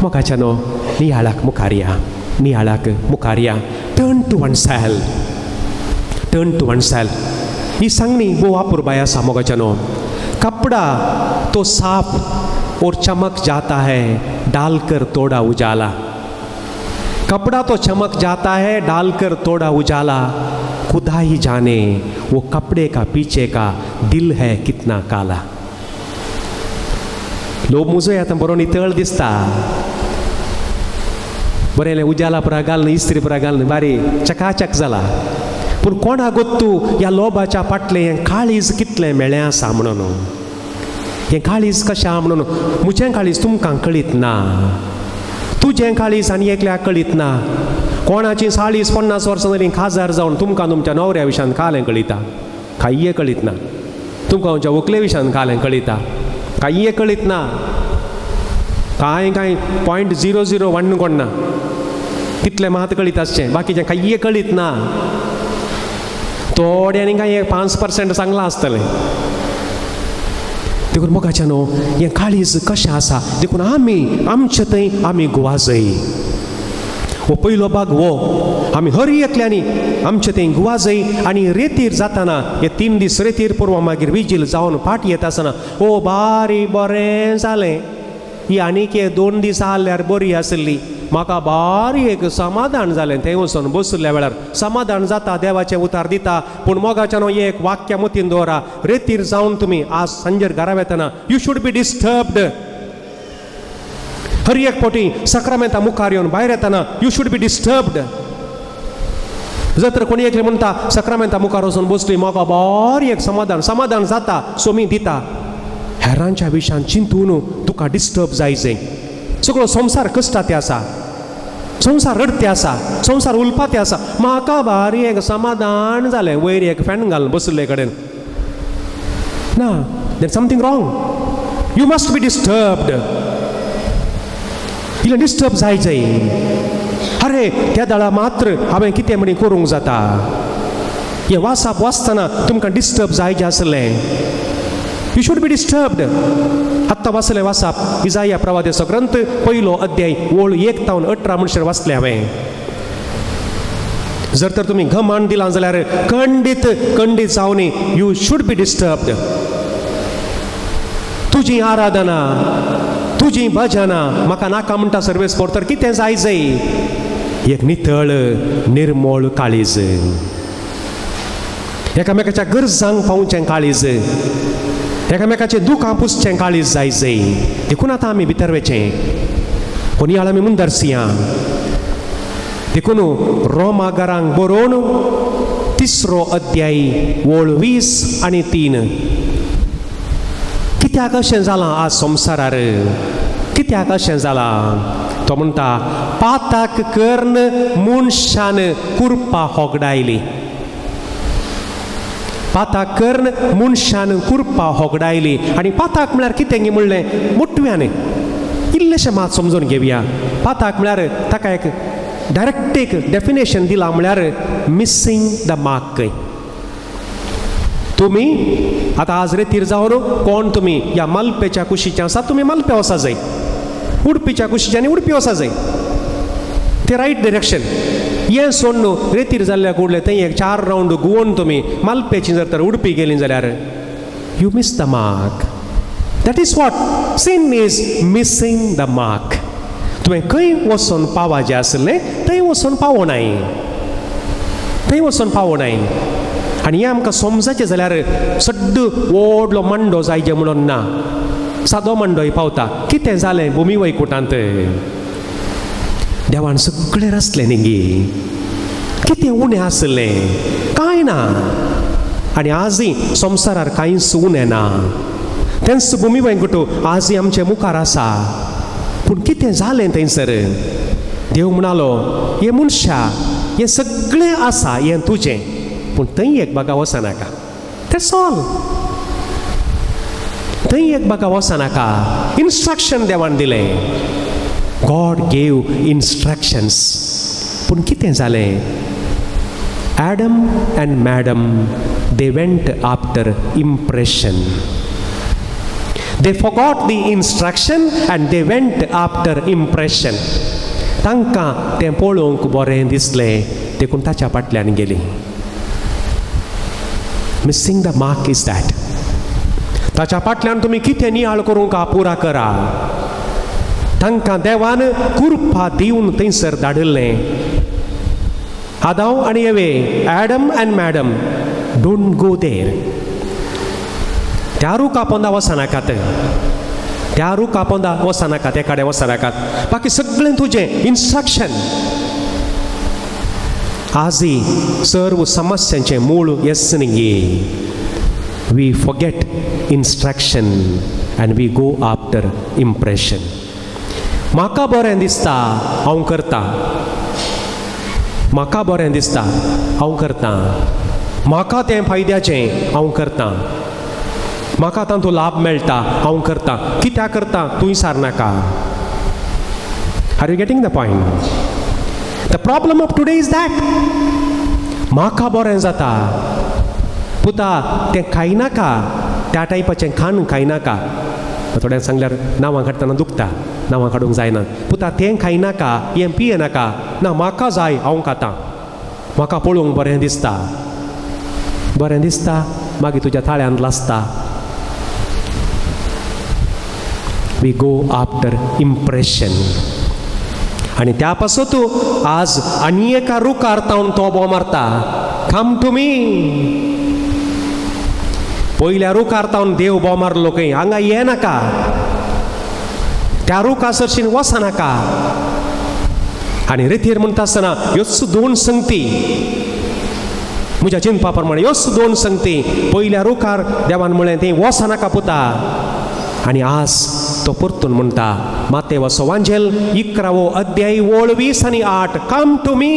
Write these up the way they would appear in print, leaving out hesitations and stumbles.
मोगाच्यानो नियाळाक मुखार या, नियाळाक मुखार या. Turn to oneself, turn to oneself. ही सांगणी भोव अपुरबाय आसा मोगाच्यानो. कपड़ा तो साफ और चमक जाता है, डालकर थोड़ा उजाला. कपड़ा तो चमक जाता है, डालकर थोड़ा उजाला. खुदा ही जाने वो कपड़े का पीछे का दिल है कितना काला. लोक मुजो आतां बरो नितळ दिसता, बरें उजाला पुरा घालून इस्त्री पुरा घालून बारी चकाचक जाला. पूण कोणा गोत्तू ह्या लोबाच्या फाटलें हें काळीज कितलें मेळ्ळें आसा म्हणून, हें काळीज कशें आहा म्हणून. म्हजें काळीज तुमकां कळीत ना, तुजें काळीज आनी एकल्याक कळीत ना. कोणाची 40-50 वर्सां जालीं खाजार जावन तुमकां तुमच्या न्हवऱ्या विशयान कालें कळिता, कांय कळीत ना. तुमकां तुमच्या व्हंकले विशयान कालें कळिता, कांय कळीत ना. कांय कांय 0.001 कोण ना, तितलें मात कळीत आसचें, बाकीचें कांय कळीत ना. थोड्यांनी कांय 5% सांगलां आसतलें. देखून मोगाच्यानो हें काळीज कशें आसा, देखून आमी आमचे थंय आमी गुवाजय. हो पयलो भाग हो आमी हर एकल्यांनी आमचे थंय गुवाजय. आनी रेतीर जाताना हे 3 दीस रेतीर पुर्व मागीर विजील जावन फाट येता आसतना ओ बारी बरें जालें, ही आनीक एक 2 दीस आहल्यार बरी आसली, म्हाका बारी एक समाधान जालें. थंय वचून बशिल्ल्या वेळार समाधान जाता, देवाचें उतार दिता. पूण मोगाच्यानो एक वाक्य मतीन दवरा, रेतीर जावन तुमी आज सांजेर घरा वेतना you should be disturbed. हर एक फावटी सक्रामेंता मुखार येवन भायर येतना you should be disturbed. जर तर कोणी एकले म्हणटा सक्रामेंता मुखार वचून बसली म्हाका बारी एक समाधान समाधान जाता, सोमी दिता. हेरांच्या विशयान चिंतून तुका डिस्टर्ब जायचे. सगळो संवसार कश्टाते आसा, संवसार रडते आसा, संवसार उलपाते आसा. म्हाका बारी एक समाधान जालें वयर एक फॅन घालून बशिल्ले कडेन ना, there something wrong. You must be disturbed. इल्लें डिस्टर्ब जायचे. अरे त्या दळा मात्र हांवें कितें म्हणी करूंक जाता. हें वाचप वाचतना तुमकां डिस्टर्ब जायचें आसलें. You should be disturbed. आत्तां वाचलें वाचप इजाया प्रवाद्याचो ग्रंथ 1 अध्याय ओळ 1 तावन 18 म्हणसर वाचलें हांवें. जर तर तुमी घमान दिलां जाल्यार खंडीत खंडीत जावनी you should be disturbed. तुजी आराधना तुजी भजनां म्हाका नाका म्हणटा सर्वेस पोर, तर कितें जाय जाय एक नितळ निर्मळ काळीज, एकामेकाच्या गरजांक पावचें काळीज, एकामेकाचें दुखां पुसचें काळीज जाय जाय. देखून आतां आमी भितर वचें कोणी आमी मुंदरसिया. देखून रोमागारांक बरोवन 3 अध्याय ओळ 20 आनी 3. कित्याक अशें जालां आज संवसारार, कित्याक अशें जालां? तो म्हणटा पाताक कर्ण मनशान कुरपा होगडायली. पाताक कर्ण मनशान कुरपा होगडायली. आनी पाताक म्हळ्यार कितें गी म्हणलें मोटव्यान इल्लेशें मात समजून घेवया. पाताक म्हळ्यार ताका एक डायरेक्ट एक डेफिनेशन दिलां म्हळ्यार मिसींग the mark. तुमी आतां आज रेतीर जावन कोण तुमी ह्या मालपेच्या कुशीचे आसा, तुमी मालपे वचा जाय, उडपीच्या कुशीच्यानी उडपी वचा जाय, ते रायट डिरेक्शन. हें सोडून रेतीर जाल्ल्या कुडले थंय एक 4 रावंड घुंवोन तुमी मालपेची जर तर उडपी गेली जाल्यार you miss the mark. That is what sin is, missing the mark. तुवें खंय वचून पावाचें आसलें थंय वचून पावनाय, थंय वचून पावनाय. आनी हें आमकां समजाचें जाल्यार सड्ड व्हडलो मांडो जायचे म्हणून ना, सादो मांडोय पावता. कितें जालें भुमी वैकुटांत? देवान सगळें रचलें न्ही गी, कितें उणें आसलें? कांय ना. आनी आजय संवसारार कांयच उणें ना. तेंच भुमी वैकुट आजय आमचे मुखार आसा. पूण कितें जालें थंयसर? देव म्हणालो हे मनशा हें सगळें आसा हें तुजें, पूण थंय एक बागा वचनाका. That's all. थंय एक बागा वचनाका. इन्स्ट्रक्शन देवान दिलें. God gave instructions. पूण कितें जालें? Adam and madam they went after impression. They forgot the instruction and they went after impression. तांकां तें पळोवंक बरें दिसलें देखून ताच्या फाटल्यान गेली. Missing the mark is that. ताच्या फाटल्यान तुमी कितें नियाळ करूंक पुरा करा. तांकां देवान कृपा दिवन थंयसर धाडिल्लें. आदाव आनी एवे, Adam and madam, don't go there. त्या रुखा पोंदा वचनाकात, त्या रुखा पोंदा वचनाकात, त्या कडेन वचनाकात, बाकी सगळें तुजें इन्स्ट्रक्शन. आजय सर्व समस्यांचें मूळ येस न्ही. We forget instruction and we go after impression. म्हाका बरें दिसता हांव करता, म्हाका बरें दिसता हांव करता, म्हाका तें फायद्याचें हांव करता, म्हाका तातूंत लाभ मेळटा हांव करता. कित्याक करता तूं विचारनाका. Are you getting the point? The problem of today is that म्हाका बरें जाता पुता तें खायनाका, त्या टायपाचें खाण खायनाका. थोड्यांक सांगल्यार नांवां काडटना दुखता, नांवां काडूंक जायना. पुता तें खायनाका, हें पियेनाका, ना म्हाका जाय हांव खाता, म्हाका पळोवंक बरें दिसता, बरें दिसता मागीर तुज्या थाळ्यांत लासता. We go after impression. आनी त्या पासत आज आनी एका रुखार तावन तो बोव मारता, कम टू मी. पयल्या रुखार तावन देव बोव मारलो खंय, हांगा ये नाका, त्या रुखा सरशीन वचनाका. आनी रेतीर म्हणटा आसतना ह्योच दोन संगती म्हज्या चिंतपा प्रमाणे, ह्योच दोन संगती. पयल्या रुखार देवान म्हणलें थंय वचनाका पुता, आनी आज तो परतून म्हणटा मातेवाचो वांजेल 11वो अध्याय ओळ 20 आनी 8, कम टू मी,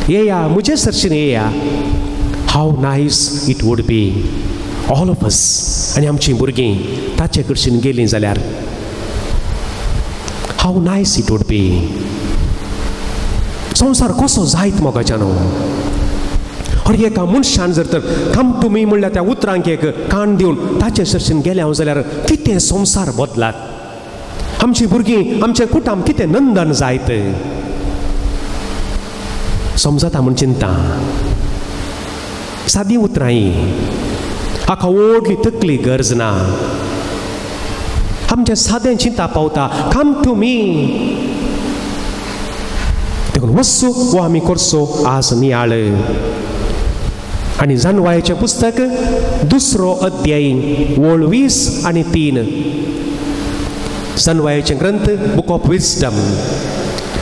येया म्हजे सरशीन येया. How nice it would be all of us आनी आमचीं भुरगीं ताचे कडशीन गेलीं जाल्यार, how nice it would be. संवसार कसो जायत मोगाच्यानो. हर एका मनशान जर तर कम टू मी म्हणल्यार त्या उतरांक एक कान दिवन ताचे सरशीन गेले हांव जाल्यार कितें संवसार बदलात, आमचीं भुरगीं आमचें कुटुंब कितें नंदन जायत. समजता म्हूण चिंता, सादी उतरां ही, हाका व्हडली तकली गरज ना. आमचें सादें चिंता पावता, कम टू मी. देखून वचचो वो आमी करचो आज नियाळ. आनी जानवायचें पुस्तक 2 अध्याय ओळ 20 आनी 3, जानवायचें ग्रंथ book of wisdom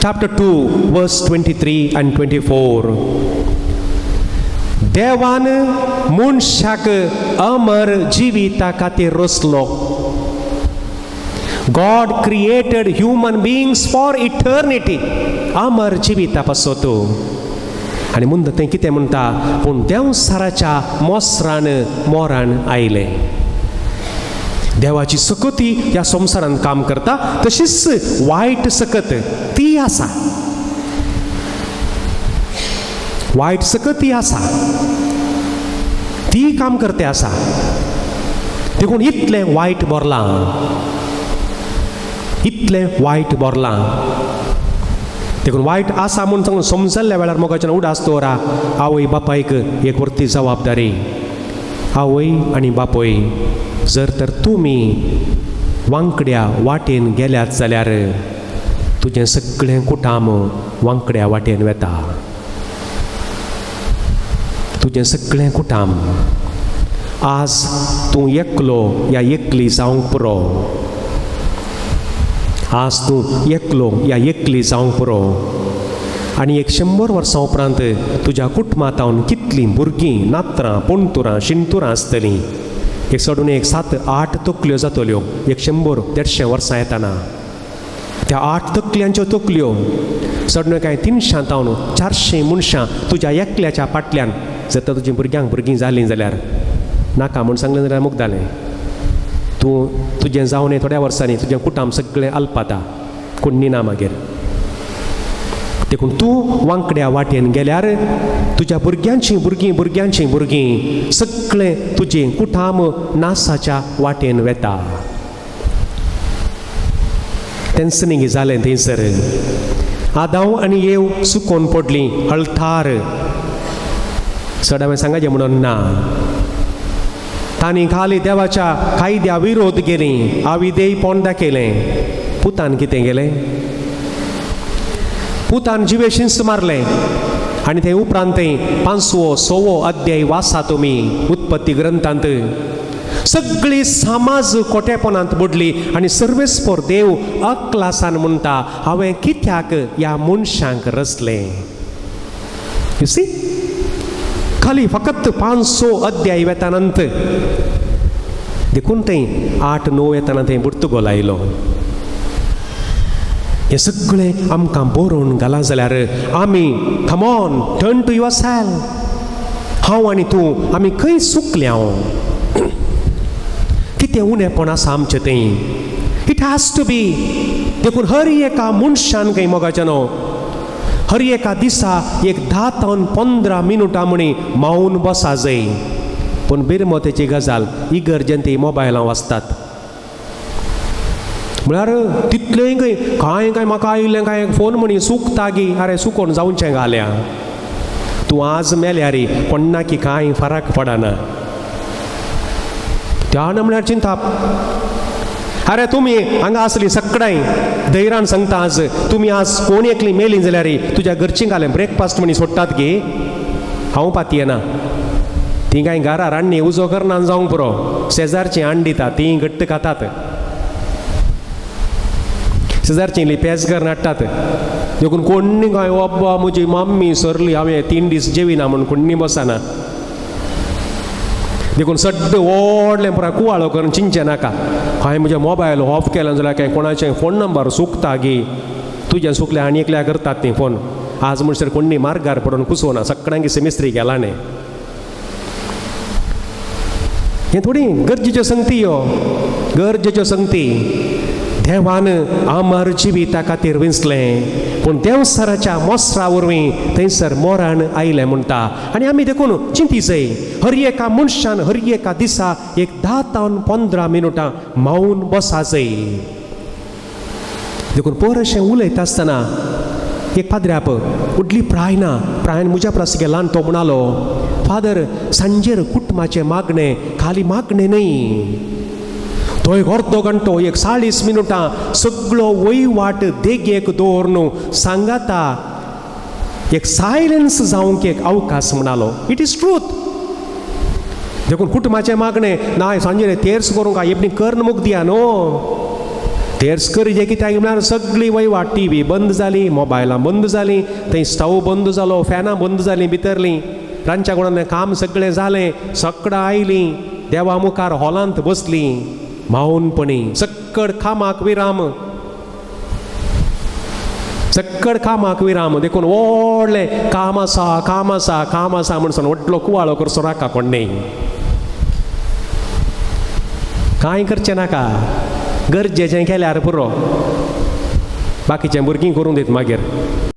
chapter 2 verse 23 and 24. देवान मनशाक अमर जिविता खातीर रचलो. God created human beings for eternity, अमर जिविता पासत. आनी मुंद तें कितें म्हणटा, पूण देंवसाराच्या मोसरान मोरान आयलें. देवाची सकती ह्या संवसारांत काम करता, तशीच वायट सकत ती आसा, वायट सकती आसा, ती काम करते आसा. देखून इतलें वायट भरलां, इतलें वायट भरलां. देखून वायट आसा म्हूण सांगून समजल्ल्या वेळार मोगाच्यान उडास दवरा. आवय बापायक एक व्हडली जबाबदारी. आवय आनी बापूय जर तर तुमी वांकड्या वाटेन गेल्यात जाल्यार तुजें सगळें कुटाम वांकड्या वाटेन वेता, तुजें सगळें कुटाम. आज तूं एकलो या एकली जावंक पुरो, आज तूं एकलो या एकली जावंक पुरो. आनी 100 वर्सां उपरांत तुज्या कुटुंबांत कितलीं भुरगीं, नातरां, पणतुरां, शिणतुरां आसतलीं. एक सोडून एक 7 8 तकल्यो जातल्यो 100 150 वर्सां येतना. त्या 8 तकल्यांच्यो तकल्यो चडून कांय 300 तावन 400 मनशां तुज्या एकल्याच्या फाटल्यान. जर तर तुजी भुरग्यांक भुरगीं जालीं जाल्यार नाका म्हूण सांगलें जाल्यार मुगदालें, तूं तुजें जावन थोड्या वर्सांनी तुजें कुटुंब सगळें अल्पाता, कोण ना मागीर. देखून तूं वांकड्या वाटेन गेल्यार तुज्या भुरग्यांची भुरगीं, भुरग्यांची भुरगीं, सगळें तुजें कुटाम नासाच्या वाटेन वेता. तेंच न्ही जालें थंयसर. आदांव आनी येव सुकोन पडली हळथार. चड हांवें सांगाचें म्हणून ना. तांणी खाली देवाच्या कायद्या विरोध गेली, आविदेय पोंड दाखयलें. पुतान कितें गेलें? पुतान जिवेशींच मारलें. आनी ते उपरांत 5वो 6वो अध्याय वाचा तुमी उत्पत्ती ग्रंथांत. सगळी समाज कोटेपणांत बुडली आनी सर्वेस्पर देव अक्लासान म्हणटा, हांवें कित्याक ह्या मनशांक रचलें? You see, खाली फकत 5-6 अध्याय वेतानंत. देखून थंय 8-9 येताना थंय पुर्तुगोल आयलो. हें सगळें आमकां बरोवन घालां जाल्यार आमी come on turn to yourself. हांव आनी तूं आमी खंय चुकल्या? कितें उणेपण आसा आमचें थंय? It has to be. देखून हर एका मनशान खंय मोगाचें न्हू, हर एका दिसा एक 10 ते 15 मिनुटां म्हणी मावन बसा जाय. पूण बिरमोतेची गजाल, इगर्जेन ती मोबायलां वाचतात म्हळ्यार तितलेंय खंय कांय कांय म्हाका आयिल्लें कांय फोन म्हणी सुकता गी. आरे सुकोन जावचें घाल्या. तूं आज मेल्यार कोण्णाकी कांय फरक पडना. त्यान म्हळ्यार चिंताप. अरे तुमी हांगा आसली सगळ्यांय धैर्यान सांगता, आज तुमी आज कोण एकली मेली जाल्यार तुज्या घरचीं घालें ब्रेकफास्ट म्हणी सोडटात गी. हांव पातयेना. तीं कांय घरा रान्नी उजो करना जावंक पुरो, शेजारचीं हाड दिता, तीं घट्ट खातात. शेजारचीं इल्ली पेज करून हाडटात. देखून कोण्णी कांय अब्बा म्हजी मम्मी सरली हांवें 3 दीस जेविना म्हूण कोण्णी बसना. देखून सड्ड व्हडलें पुराय कुवाळो करून चिंतचें नाका. हांवें म्हजें मोबायल ऑफ केलें जाल्यार कांय कोणाचें फोन नंबर सुकता गी. तुजें सुकलें आनी एकल्या करतात ती फोन. आज म्हणसर कोण्णी मार्गार पडून कुसोना, सगळ्यांकी सेमिस्त्री गेला न्ही. हें थोडी गरजेच्यो संगती, ह्यो गरजेच्यो संगती. देवान अमर जिविता खातीर विंचलें, पूण देवसराच्या मोसरा वरवीं थंयसर मोरान आयलें म्हणटा. आनी आमी देखून चिंती जाय, हर एका मनशान हर एका दिसा एक 10 ते 15 मिनुटां मावन बसा जाय. देखून पोर अशें उलयता आसतना एक पाद्र्याप उडली प्रायना प्रायन म्हज्या परस गेला तो म्हणालो, फादर सांजेर कुटुंबाचें मागणें खाली मागणें न्हय. तो एक अर्दो घंटो एक 40 मिनुटां सगळो वयवाट देगेक दवरून सांगाता एक सायलन्स जावंक एक अवकाश म्हणालो. It is truth. देखून कुटुंबाचें मागणें ना सांजेर तेर्स करूंक काय एकणी कर्ण मुख दिया न्हू. तेर्स करी जे कित्याक म्हळ्यार सगळी वयवाट टी व्ही बंद जाली, मोबायलां बंद जालीं, थंय स्टव बंद जालो, फॅनां बंद जालीं, भितरलीं रांदच्या कुडांतलें काम सगळें जालें, सगळां आयलीं देवा मुखार हॉलांत बसलीं मावनपणी. सक्कड कामाक विराम, सक्कड कामाक विराम. देखून व्हडलें काम आसा काम आसा काम आसा म्हणून व्हडलो कुवाळो करचो नाका कोण. कांय करचें नाका, गरजेचें केल्यार पुरो, बाकीचें भुरगीं करूंक दित मागीर.